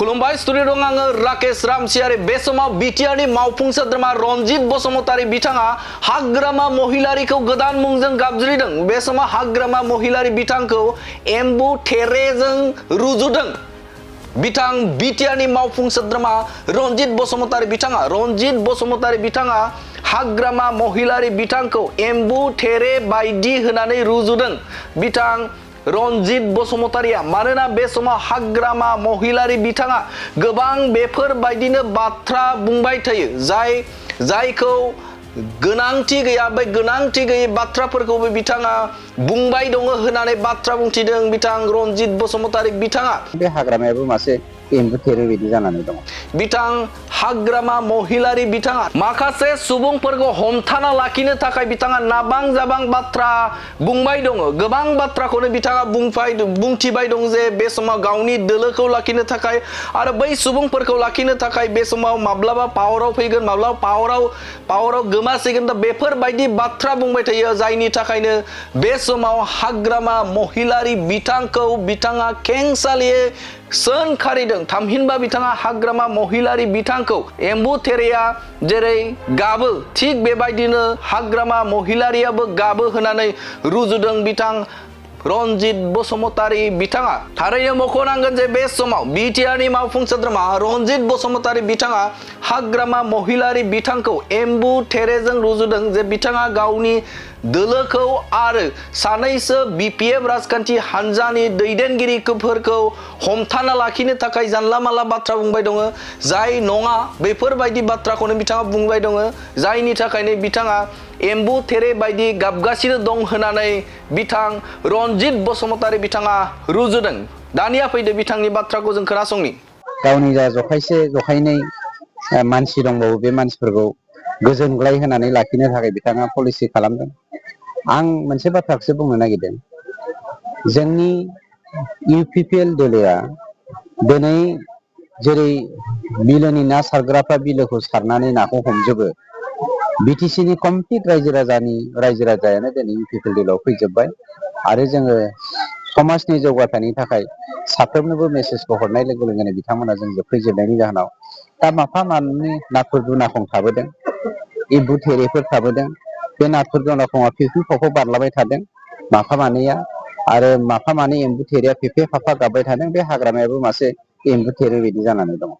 खुलुमबाय स्टुडिअ दं आङो राकेश रामसियारि बे समाव बिटिआरनि मावफुं सोद्रोमा रनजित बसुमतारी बिथाङा हाग्रामा महिलारिखौ गोदान मुंजों गाबज्रिदों। बे समाव हाग्रामा महिलारि बिथांखौ एम्बु थेरेजों रुजुदों। बिथां बिटिआरनि मावफुं सोद्रोमा रनजित बसुमतारी बिथाङा हाग्रामा महिलारि बिथांखौ एम्बु थेरे बायदि होनानै रुजुदों। बिथां रनजित बसुमतारिया मानोना बे समाव हाग्रामा महिलारि बिथाङा गोबां बेफोरबायदिनो बाथ्रा बुंबाय थायो जायखौ गोनांथि गैया, बे गोनांथि गैयै बाथ्राफोरखौबो बिथाङा बुंबाय दङ होननानै बाथ्रा बुंथिदों बिथां रनजित बसुमतारी बिथाङा। बे हाग्रामायाबो मासे एम्बु थेरे बायदि जानानै दङ। बिथां हाग्रामा महिलारि बिथाङा माखासे सुबुंफोरखौ हमथाना लाखिनो थाखाय बिथाङा नाबां जाबां बाथ्रा बुंबाय दङ। गोबां बाथ्राखौनो बिथाङा बुंथिबाय दं जे बे समाव गावनि दोलोखौ लाखिनो थाखाय आरो बै सुबुंफोरखौ लाखिनो थाखाय बे समाव माब्लाबा पावाराव फैगोन, माब्लाबा पावाराव गोमासिगोन। दा बेफोरबायदि बाथ्रा बुंबाय थायो, जायनि थाखायनो बे समाव हाग्रामा महिलारि बिथांखौ बिथाङा खेंसालियै सोंखारिदों। थामहिनबा बिथाङा हाग्रामा महिलारि बिथांखौ एम्बु थेरेया जेरै गाबो थिग बेबायदिनो हाग्रामा महिलारियाबो गाबो होननानै रुजुदों बिथां रनजित बसुमतारी बिथाङा। थारैनो मख'नांगोन जे बे समाव बिटिआरनि मावफुं सोद्रोमा रनजित बसुमतारी बिथाङा हाग्रामा महिलारि बिथांखौ एम्बु थेरेजों रुजुदों जे बिथाङा गावनि दोलोखौ आरो सानैसो बिपिएफ राजखान्थि हान्जानि दैदेनगिरिफोरखौ हमथाना लाखिनो थाखाय जानला मानला बाथ्रा बुंबाय दङ, जाय नङा बेफोरबायदि बाथ्राखौनो बिथाङा बुंबाय दङ, जायनि थाखायनो बिथाङा एम्बु थेरे बायदि गाबगासिनो दं होननानै बिथां रनजित बसुमतारी बिथाङा रुजुदों। दानिया फैदो बिथांनि बाथ्राखौ जों खोनासंनि। गावनि जा जखायनै मानसि दंबावो बे मानसिफोरखौ गोजोनग्लाय होनानै लाखिनो थाखाय बिथाङा पलिसि खालामदों। आं मोनसे बाथ्राखौसो बुंनो नागिरदों, जोंनि इउपिपिएल दोलोआ दिनै जेरै बिलोनि ना सारग्राफ्रा बिलोखौ सारनानै नाखौ हमजोबो, बिटिसिनि कमप्लिट रायजो राजायानो दिनै इउपिपिएल दोलोआव फैजोब्बाय आरो जोङो समाजनि जौगाथायनि थाखाय साफ्रोमनोबो मेसेजखौ हरनाय लोगो लोगोनो बिथांमोना जों फैजोबनायनि जाहोनाव दा माफा मानै नाथुर दुनाखं थाबोदों, एम्बु थेरेफोर थाबोदों। बे नाथुर दुनाखङा फिफि फाफाव बारलाबाय थादों माफा मानैया, आरो माफा मानै एम्बु थेरेया फेफे फाफा गाबबाय थादों। बे हाग्रामायाबो मासे एम्बु थेरे बायदि जानानै दङ।